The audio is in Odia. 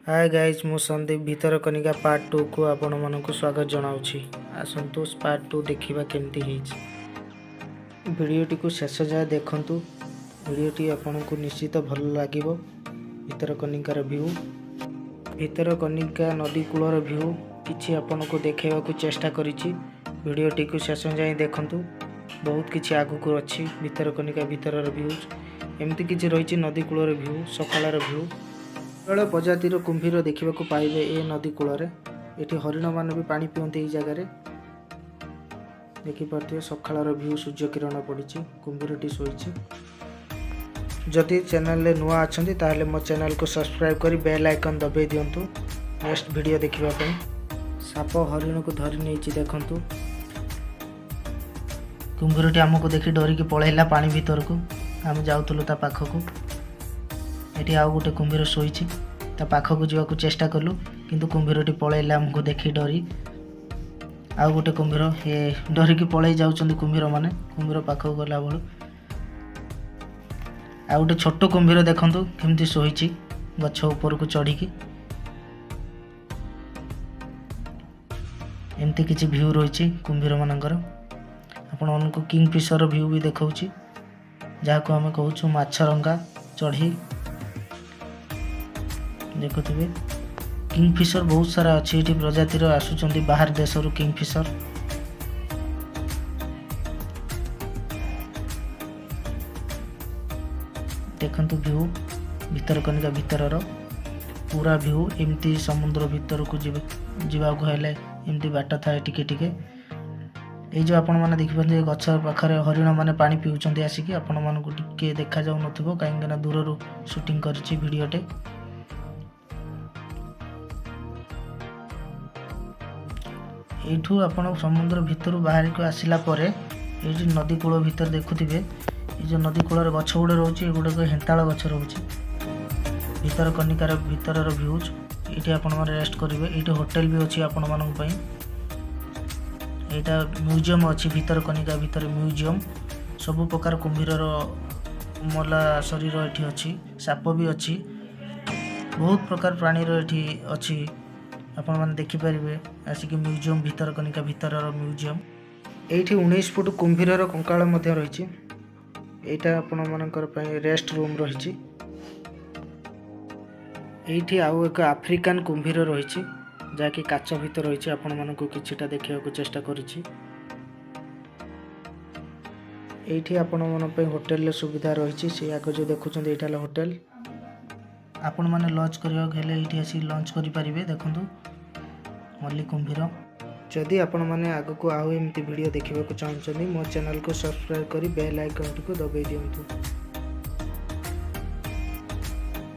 ହାଏ ଗାଇଜ୍, ମୁଁ ସନ୍ଦୀପ। ଭିତରକନିକା ପାର୍ଟ 2କୁ ଆପଣମାନଙ୍କୁ ସ୍ୱାଗତ ଜଣାଉଛି। ଆସନ୍ତୁ, ପାର୍ଟ 2 ଦେଖିବା କେମିତି ହେଇଛି। ଭିଡ଼ିଓଟିକୁ ଶେଷ ଯାଏ ଦେଖନ୍ତୁ। ଭିଡ଼ିଓଟି ଆପଣଙ୍କୁ ନିଶ୍ଚିତ ଭଲ ଲାଗିବ। ଭିତରକନିକାର ଭ୍ୟୁ, ଭିତରକନିକା ନଦୀ କୂଳର ଭ୍ୟୁ କିଛି ଆପଣଙ୍କୁ ଦେଖାଇବାକୁ ଚେଷ୍ଟା କରିଛି। ଭିଡ଼ିଓଟିକୁ ଶେଷ ଯାଏଁ ଦେଖନ୍ତୁ। ବହୁତ କିଛି ଆଗକୁ ଅଛି। ଭିତରକନିକା ଭିତରର ଭ୍ୟୁଜ୍ ଏମିତି କିଛି ରହିଛି। ନଦୀ କୂଳର ଭ୍ୟୁ, ସକାଳର ଭ୍ୟୁ। ବିରଳ ପ୍ରଜାତିର କୁମ୍ଭୀର ଦେଖିବାକୁ ପାଇବେ ଏ ନଦୀ କୂଳରେ। ଏଠି ହରିଣମାନେ ବି ପାଣି ପିଅନ୍ତି ଏଇ ଜାଗାରେ। ଦେଖିପାରୁଥିବେ ସକାଳର ଭ୍ୟୁ, ସୂର୍ଯ୍ୟ କିରଣ ପଡ଼ିଛି, କୁମ୍ଭୀରଟି ଶୋଇଛି। ଯଦି ଚ୍ୟାନେଲରେ ନୂଆ ଅଛନ୍ତି, ତାହେଲେ ମୋ ଚ୍ୟାନେଲକୁ ସବସ୍କ୍ରାଇବ୍ କରି ବେଲ୍ ଆଇକନ୍ ଦବାଇ ଦିଅନ୍ତୁ ନେକ୍ସଟ ଭିଡ଼ିଓ ଦେଖିବା ପାଇଁ। ସାପ ହରିଣକୁ ଧରି ନେଇଛି, ଦେଖନ୍ତୁ। କୁମ୍ଭୀରଟି ଆମକୁ ଦେଖି ଡରିକି ପଳେଇଲା ପାଣି ଭିତରକୁ। ଆମେ ଯାଉଥିଲୁ ତା ପାଖକୁ। ଏଠି ଆଉ ଗୋଟେ କୁମ୍ଭୀର ଶୋଇଛି। ତା ପାଖକୁ ଯିବାକୁ ଚେଷ୍ଟା କଲୁ, କିନ୍ତୁ କୁମ୍ଭୀରଟି ପଳେଇଲା ଆମକୁ ଦେଖି ଡରି। ଆଉ ଗୋଟେ କୁମ୍ଭୀର ଏ ଡରିକି ପଳେଇ ଯାଉଛନ୍ତି କୁମ୍ଭୀରମାନେ କୁମ୍ଭୀର ପାଖକୁ ଗଲାବେଳୁ। ଆଉ ଗୋଟେ ଛୋଟ କୁମ୍ଭୀର ଦେଖନ୍ତୁ କେମିତି ଶୋଇଛି ଗଛ ଉପରକୁ ଚଢ଼ିକି। ଏମିତି କିଛି ଭ୍ୟୁ ରହିଛି କୁମ୍ଭୀରମାନଙ୍କର। ଆପଣମାନଙ୍କୁ କିଙ୍ଗ ଫିସର ଭ୍ୟୁ ବି ଦେଖାଉଛି, ଯାହାକୁ ଆମେ କହୁଛୁ ମାଛରଙ୍ଗା ଚଢ଼େଇ। ଦେଖୁଥିବେ, କିଙ୍ଗ ଫିସର ବହୁତ ସାରା ଅଛି ଏଠି। ପ୍ରଜାତିର ଆସୁଛନ୍ତି ବାହାର ଦେଶରୁ କିଙ୍ଗ ଫିସର। ଦେଖନ୍ତୁ ଭ୍ୟୁ, ଭିତରକନିକା ଭିତରର ପୁରା ଭ୍ୟୁ ଏମିତି। ସମୁଦ୍ର ଭିତରକୁ ଯିବାକୁ ହେଲେ ଏମିତି ବାଟ ଥାଏ ଟିକେ ଟିକେ। ଏଇ ଯେଉଁ ଆପଣମାନେ ଦେଖିପାରୁଥିବେ, ଗଛ ପାଖରେ ହରିଣମାନେ ପାଣି ପିଉଛନ୍ତି ଆସିକି। ଆପଣମାନଙ୍କୁ ଟିକେ ଦେଖାଯାଉନଥିବ, କାହିଁକିନା ଦୂରରୁ ସୁଟିଂ କରିଛି ଭିଡ଼ିଓଟେ। ଏଇଠୁ ଆପଣ ସମୁଦ୍ର ଭିତରୁ ବାହାରିକୁ ଆସିଲା ପରେ ଏଇଠି ନଦୀ କୂଳ ଭିତରେ ଦେଖୁଥିବେ, ଏଇ ଯେଉଁ ନଦୀ କୂଳରେ ଗଛ ଗୁଡ଼େ ରହୁଛି, ଏଗୁଡ଼ାକ ହେନ୍ତାଳ ଗଛ ରହୁଛି। ଭିତରକନିକାର ଭିତରର ଭ୍ୟୁଜ୍। ଏଇଠି ଆପଣମାନେ ରେଷ୍ଟ କରିବେ। ଏଇଠି ହୋଟେଲ ବି ଅଛି ଆପଣମାନଙ୍କ ପାଇଁ। ଏଇଟା ମ୍ୟୁଜିୟମ୍ ଅଛି। ଭିତରକନିକା ଭିତରେ ମ୍ୟୁଜିୟମ୍, ସବୁ ପ୍ରକାର କୁମ୍ଭୀରର ମଲା ଶରୀର ଏଠି ଅଛି। ସାପ ବି ଅଛି। ବହୁତ ପ୍ରକାର ପ୍ରାଣୀର ଏଠି ଅଛି। ଆପଣମାନେ ଦେଖିପାରିବେ ଆସିକି ମ୍ୟୁଜିୟମ୍, ଭିତରକନିକା ଭିତରର ମ୍ୟୁଜିୟମ୍। ଏଇଠି 19 ଫୁଟ କୁମ୍ଭୀରର କଙ୍କାଳ ମଧ୍ୟ ରହିଛି। ଏଇଟା ଆପଣମାନଙ୍କର ପାଇଁ ରେଷ୍ଟ ରୁମ୍ ରହିଛି। ଏଇଠି ଆଉ ଏକ ଆଫ୍ରିକାନ କୁମ୍ଭୀର ରହିଛି, ଯାହାକି କାଚ ଭିତରେ ରହିଛି। ଆପଣମାନଙ୍କୁ କିଛିଟା ଦେଖିବାକୁ ଚେଷ୍ଟା କରିଛି। ଏଇଠି ଆପଣମାନଙ୍କ ପାଇଁ ହୋଟେଲର ସୁବିଧା ରହିଛି। ସେ ଆଗ ଯେଉଁ ଦେଖୁଛନ୍ତି, ଏଇଟା ହେଲା ହୋଟେଲ। ଆପଣମାନେ ଲଞ୍ଚ କରିବାକୁ ହେଲେ ଏଇଠି ଆସି ଲଞ୍ଚ କରିପାରିବେ। ଦେଖନ୍ତୁ ମଲ୍ଲି କୁମ୍ଭୀର। ଯଦି ଆପଣମାନେ ଆଗକୁ ଆଉ ଏମିତି ଭିଡ଼ିଓ ଦେଖିବାକୁ ଚାହୁଁଛନ୍ତି, ମୋ ଚ୍ୟାନେଲକୁ ସବସ୍କ୍ରାଇବ୍ କରି ବେଲ୍ ଆଇକନ୍ଟିକୁ ଦବାଇ ଦିଅନ୍ତୁ।